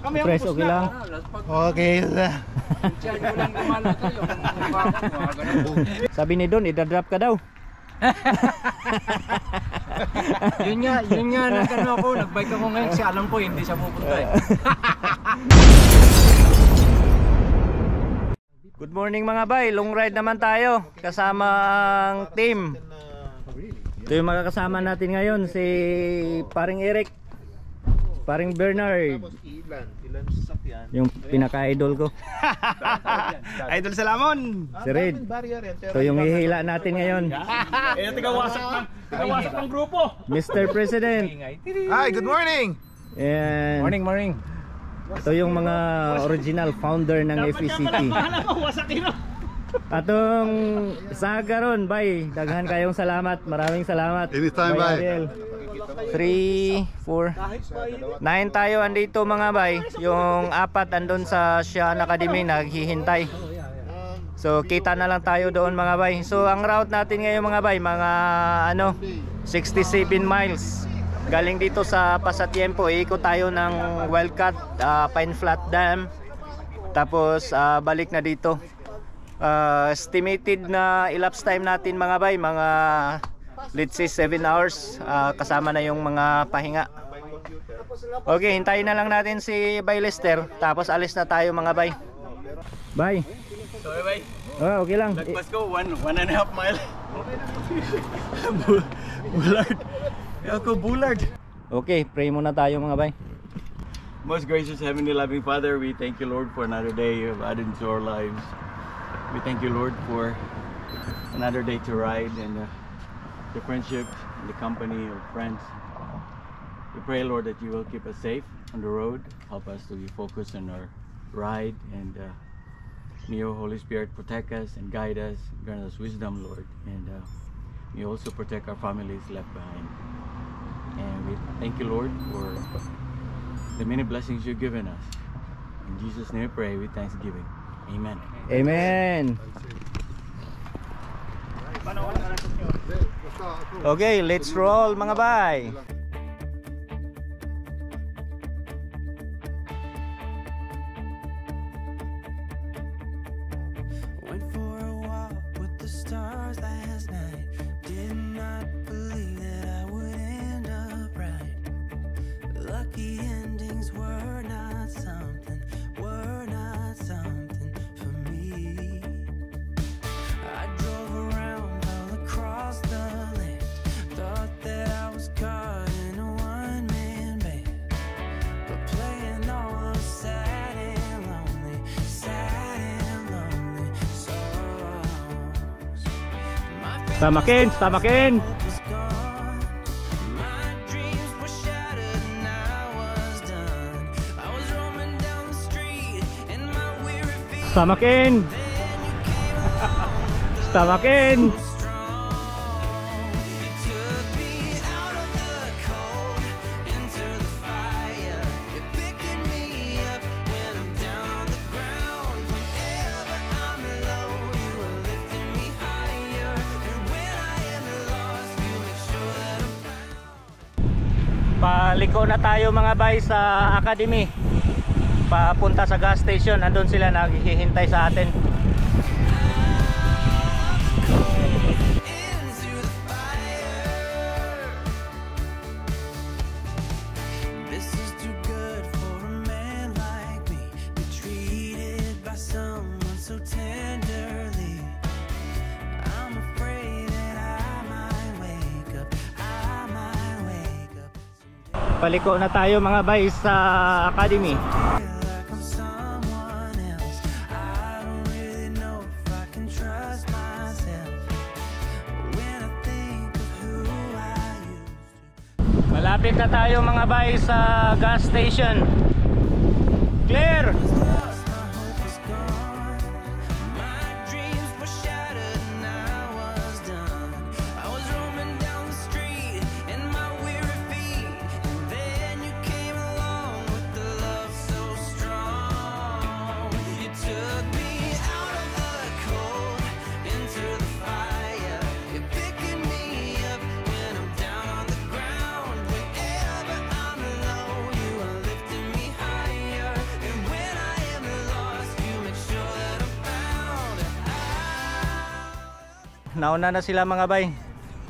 Fresh, okay lang. Okay. Sabi ni Don, idadrop ka daw. yun nga nagkano ako, nagbike ako ngayon kasi alam ko hindi siya pupunta eh. Good morning mga bay, long ride naman tayo kasama ang team. Ito yung makakasama natin ngayon, si paring Eric, paring Bernard, yung pinaka-idol ko. Idol sa lamon. Si Red. Ito yung hihila natin ngayon. Tigawasak ng grupo. Mr. President. Hi, good morning. And Morning. ito yung mga original founder ng FECT. Atong sagaron, bay. Daghan kayong salamat. Maraming salamat. Anytime, bay. 3, 4, 9 tayo andito mga bay. Yung 4 andun sa Sian Academy naghihintay. So kita na lang tayo doon mga bay. So ang route natin ngayon mga bay, mga 67 miles. Galing dito sa Pasatiempo, ikot tayo ng Wildcat, Pine Flat Dam. Tapos balik na dito. Estimated na elapsed time natin mga bay, mga let's say 7 hours, kasama na yung mga pahinga. Okay, hintayin na lang natin si Bay Lester, tapos alis na tayo mga bay. Bye. Sorry bay. Oh, okay lang. Let's go 1.5 mile. Bullard. Ako Bullard. Okay, pray muna tayo mga bay. Most gracious Heavenly Loving Father, we thank you Lord for another day you have added into our lives. We thank you Lord for another day to ride and the friendship and the company of friends. We pray Lord that you will keep us safe on the road, help us to be focused on our ride, and may your Holy Spirit protect us and guide us, grant us wisdom Lord, and may you also protect our families left behind. And we thank you Lord for the many blessings you've given us. In Jesus' name we pray with thanksgiving. Amen. Amen. Okay, let's roll mga bay. Went for a walk with the stars last night. Did not believe that I would end up right. Lucky endings were not something for me. I drove around all across the land. Thought that I was caught in a one-man band, but playing all those sad and lonely songs. Tamakin. Was gone. My dreams were shattered and I was done. I was roaming down the street and my weary feet. Tamakin. Tamakin. Strong. You took me out of the cold into the fire. You're picking me up when I'm down on the ground. Whenever I'm low, you are lifting me higher. And when I am lost, you make sure that I'm found. Paliko na tayo mga bay sa Academy. Papunta sa gas station, andun sila naghihintay sa atin. Into the fire. This is too good for a man like me. Be treated by someone so tenderly. I'm afraid that I might wake up. Paliko na tayo mga bay sa Academy. Feel like I'm someone else. I don't really know if I can trust myself. When I think of who I used to. Malapit na tayo mga bay sa gas station. Clear! Lost, my hope was gone. My dreams were shattered and I was done. I was roaming down the street in my weary feet. And then you came along with the love so strong. You took me out of the cold into the fire. You're picking me up when I'm down on the ground. Whenever I'm low, you are lifting me nauna na sila mga bay.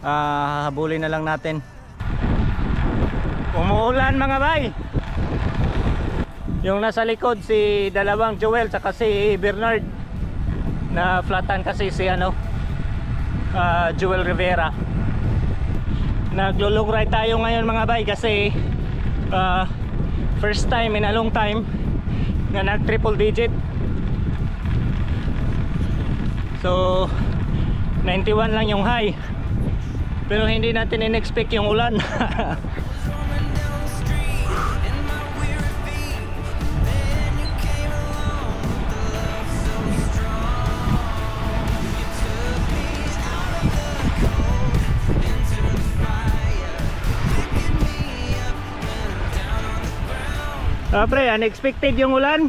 Habulin na lang natin. Umuulan mga bay. Yung nasa likod si dalawang Joel saka si Bernard. Na flatan kasi si Joel Rivera. Naglo-long ride tayo ngayon mga bay kasi first time in a long time na nag triple digit. So 91 lang yung high. Pero hindi natin in-expect yung ulan. Roaming down the street in my weary feet. Then you came along with the love so strong. You took me out of the cold into the fire, picking me up when I'm down on the ground. Pre, unexpected yung ulan.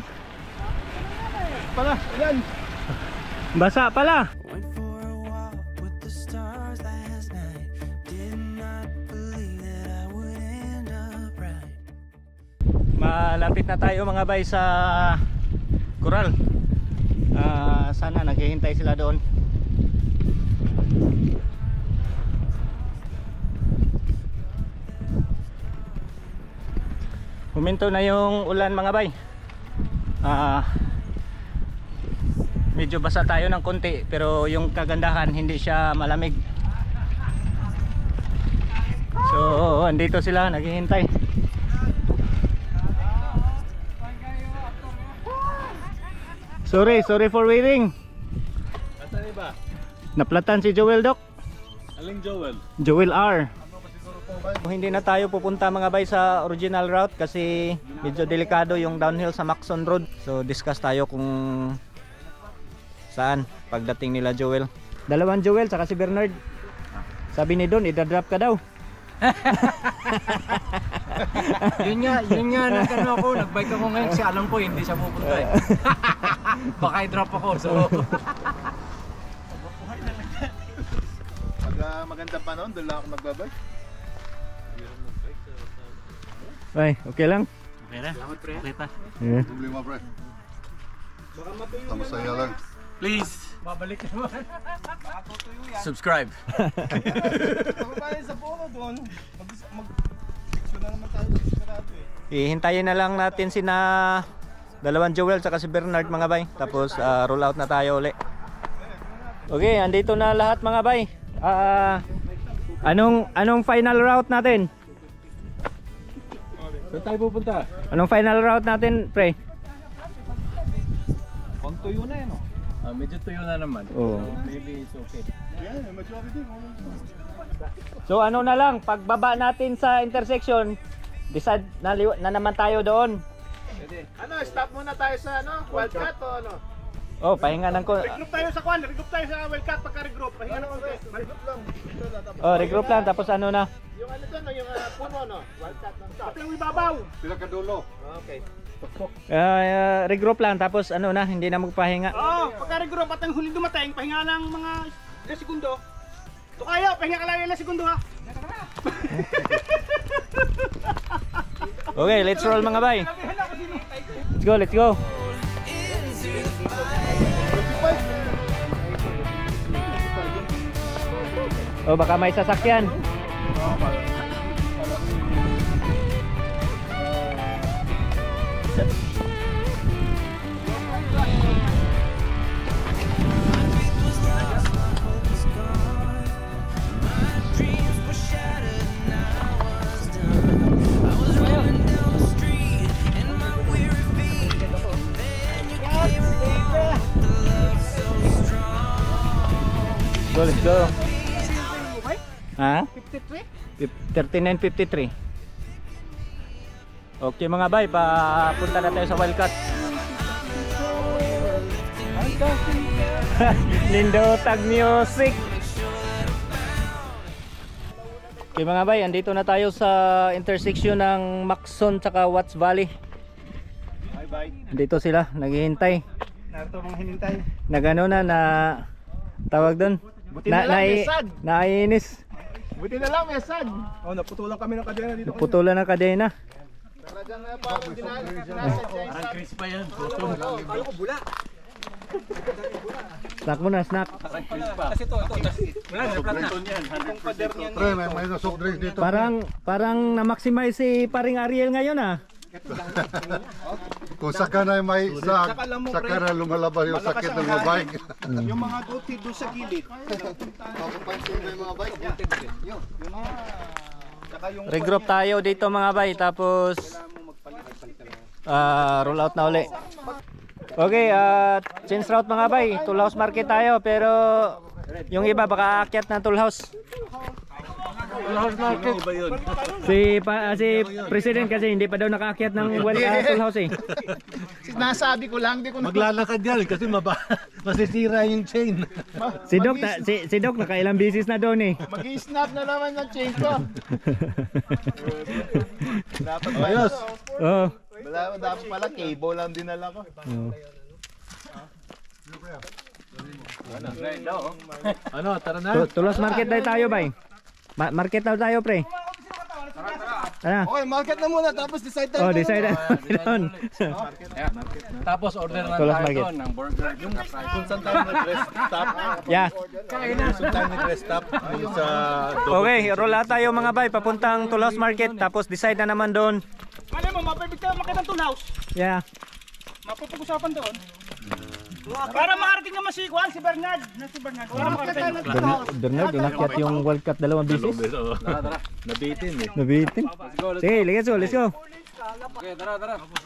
Pala, yan. Basa pala. Went for a walk with the stars last night. Did not believe that I would end up right. Malapit na tayo mga bay sa Coral. Sana naghihintay sila doon. Huminto na yung ulan mga bay. Medyo basa tayo ng konti pero yung kagandahan hindi siya malamig. So andito sila naghihintay. Sorry for waiting. Asan ba? Naplatan si Joel Doc. Aling Joel? Joel R. Hindi na tayo pupunta mga bay sa original route kasi medyo delikado yung downhill sa Maxon Road. So discuss tayo kung saan pagdating nila Joel. Dalawang Joel saka si Bernard. Sabi ni Don, idadrop ka daw. yun nga nagkano ako, nagbike ako ngayon kasi alam ko hindi siya pupunta eh. Baka i-drop ako, so Pag magandang panahon, doon lang ako magbabike. Ay, okay lang. okay na, salamat pre. Okay pa. Yeah. Problema, pre. Tama sa'yo lang. Please Babalik naman. subscribe. Ako pa sa puno doon. Mag-section na naman tayo sa sarado eh. Ihintayin na lang natin sina dalawang Joel saka si Bernard mga bay. Tapos roll out na tayo uli. Okay, andito na lahat mga bay. Anong final route natin? Saan tayo pupunta? Anong final route natin, pre? Kontuyo na yan, oh. Medyo tuyo na naman. Oo. So maybe it's okay. Yan, majority din. So ano na lang, pagbaba natin sa intersection, decide na naman tayo doon. Ano, stop muna tayo sa Wildcat o ano? Oh, pahinga ng Regroup tayo sa kwan, regroup tayo sa Wildcat pagka-regroup. Pahinga ng konti. Regroup lang. Oh, regroup lang tapos ano na. Yung ano doon, yung puno, no? Wildcat ng stop. Pati yung ibabaw. Sila kadulo. Okay. Regroup lang tapos ano na, hindi na magpahinga. Oo, pagka-regroup at ang huli dumating, pahinga lang mga ilang segundo. Ito kaya, pahinga ka lang ilang segundo ha. Okay, let's roll mga bay. Let's go. Oh, baka may sasakyan. Go, let's go. Ha? 39.53. Okay mga bay, papunta na tayo sa Wildcat. Nindotag music. Okay mga bay, andito na tayo sa intersection ng Maxon tsaka Watts Valley. Bye bye. Andito sila, naghihintay. Narito mong hinintay. Nagano na tawag doon. Buti na lang, may sad. Naiinis. Buti na lang, may sad. Oh, naputulan kami ng kadena dito. Putulan ng kadena. Talagang pa, Parang Chris pa yan. Snack muna, snack. Kasi ito. Wala, na-plat na. Pre, may soft drinks dito. Parang na-maximize si paring Ariel ngayon ah. Kung saka na may saka na lumalabas yung sakit ng mga bike. Yung mga duty doon sa gilid. Mapapansin mo yung mga bike niya. Yung mga... Saka yung... Regroup tayo dito mga bay, tapos roll out na uli. Okay, change route mga bay. Tool House Market tayo, pero yung iba baka aakyat ng Tool House. Si President kasi hindi pa daw nakaakyat ng Tool House eh. Nasabi ko lang, di ko Maglalakad yan kasi masisira yung chain. Si Doc nakailang bisis na doon eh. mag-i-snap na naman ng chain ko. Dapat ba? Ayos. Oh. Dapat pala cable lang dinala ko. Ano, tara na. Tool House Market tayo bay. Market daw tayo pre. Ano? Okay, market na muna tapos decide tayo. Oh, decide doon. Tapos order na Tool House tayo Market. doon ng burger. Yung Kung saan tayo nag-rest stop? Yeah. Kung saan tayo nag-rest stop? Yung sa... Okay, roll out tayo mga bay papuntang Tool House Market, tapos decide na naman doon. Ano mo, mapipigta makita Tool House. Yeah. Mapapag-usapan doon. Para makarating naman si Juan, si Bernard. Para makarating. Bernard, inakyat yung World Cup 2 bisis. Nabitin eh. Nabitin. Sige, let's go. Okay, tara.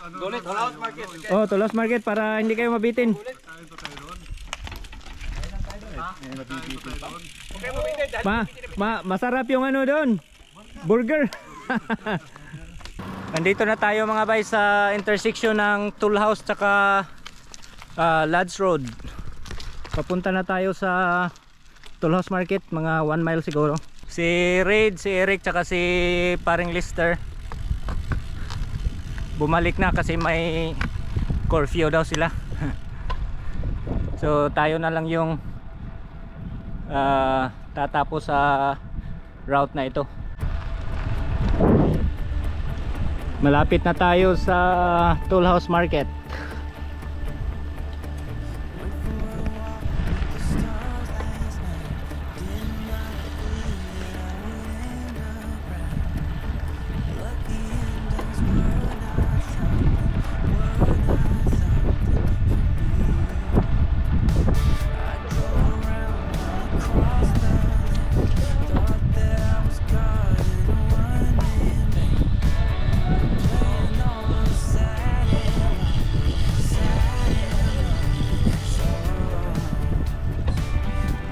Dulit, Tool House Market. Oh, Tool House Market para hindi kayo mabitin. Masarap yung ano doon. Burger. Andito na tayo mga bay sa intersection ng Tool House tsaka Lads Road. Papunta na tayo sa Tool House Market, mga 1 mile siguro. Si Raid, si Eric tsaka si paring Lister bumalik na kasi may curfew daw sila. So tayo na lang yung tatapos sa route na ito. Malapit na tayo sa Tool House Market.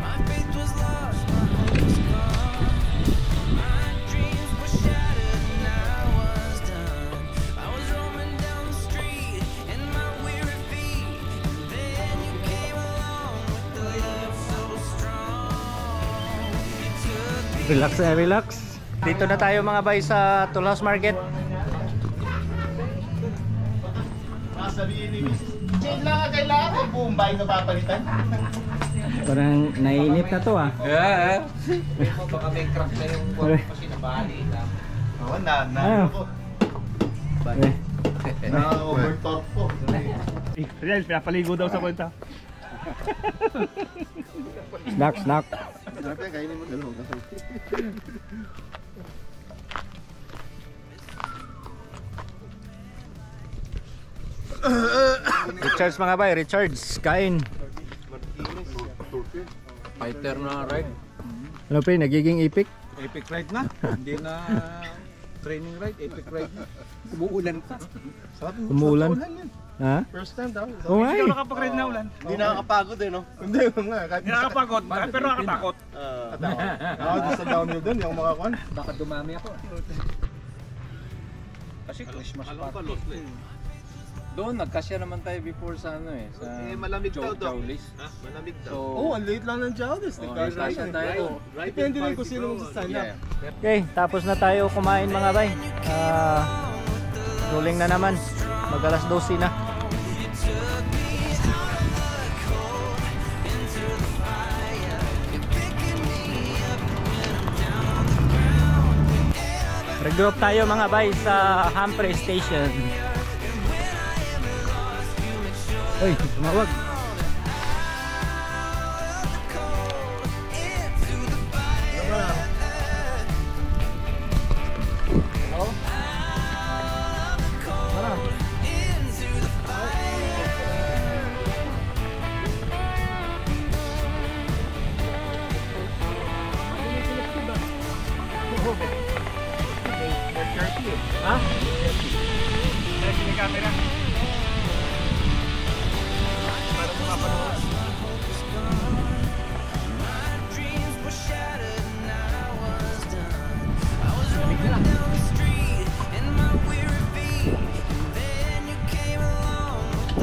My faith was lost, my hope was gone. My dreams were shattered and I was done. I was roaming down the street in my weary feet. And then you came along with the love so strong. You took me Relax na relax. Dito na tayo mga bay sa Tool House Market. Sabihin ni Mrs. Chain lang ang kailangan ko. Buong bahay na papalitan. Parang naiinip na to ah. Yeah. Baka may crack na yung kasi nabali. Oo, na ako. Na-overtorque po. Real, pinapaligo daw sa kwenta. Snack. Kainin mo dalawa. Recharge mga bay, recharge. Kain. Fighter na ride. Ano pre, nagiging epic? Epic ride na. Hindi na training ride, epic ride na. Umuulan pa. Umuulan. Ha? First time daw. Oo nga eh. Nakapag-ride na ulan. Hindi nakakapagod eh, no? Hindi nga. Kahit Hindi nakakapagod, pero nakakatakot. ako sa downhill doon, yung mga kwan. Baka dumami ako. Kasi Christmas pa. Doon, nagkasya naman tayo before sa ano eh. Sa malamig daw, Doc. Jowlis. Malamig So, ang late lang ng Jowlis. nagkasya tayo. Depende rin kung sino magsasign up. Okay, tapos na tayo kumain mga bay. Rolling na naman. Mag alas 12 na. Regroup tayo mga bay sa Humphrey Station. Uy, tumawag.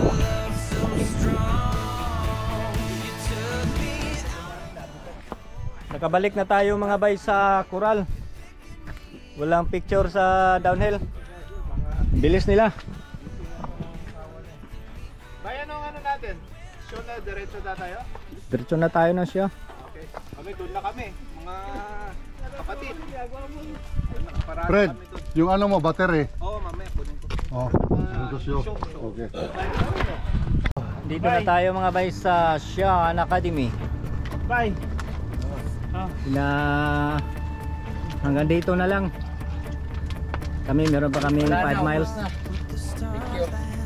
love so strong. You took me Nakabalik na tayo mga bay sa Coral. Walang picture sa downhill. Bilis nila. Bayan ang ano natin? Show na diretso na tayo? Diretso na tayo na siya. Okay. Kami doon na kami. Mga kapatid. Fred, yung ano mo, battery. Oo, mamaya kunin ko. Oh, ito siya. Okay. Dito na tayo mga bay sa Sian Academy. Bye. Hanggang dito na lang. Kami meron pa kami 5 miles.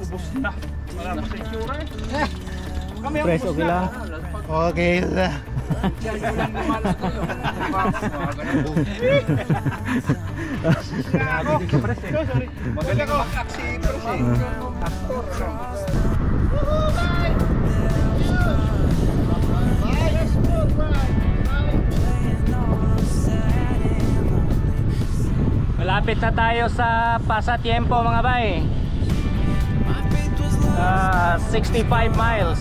Ubus na. Wala pa sa itsura eh. Kami ang Press ubus okay na. lang. Okay. Sorry. Magaling mag-act si Pres eh. Malapit na tayo sa pasatiempo mga bay. 65 miles.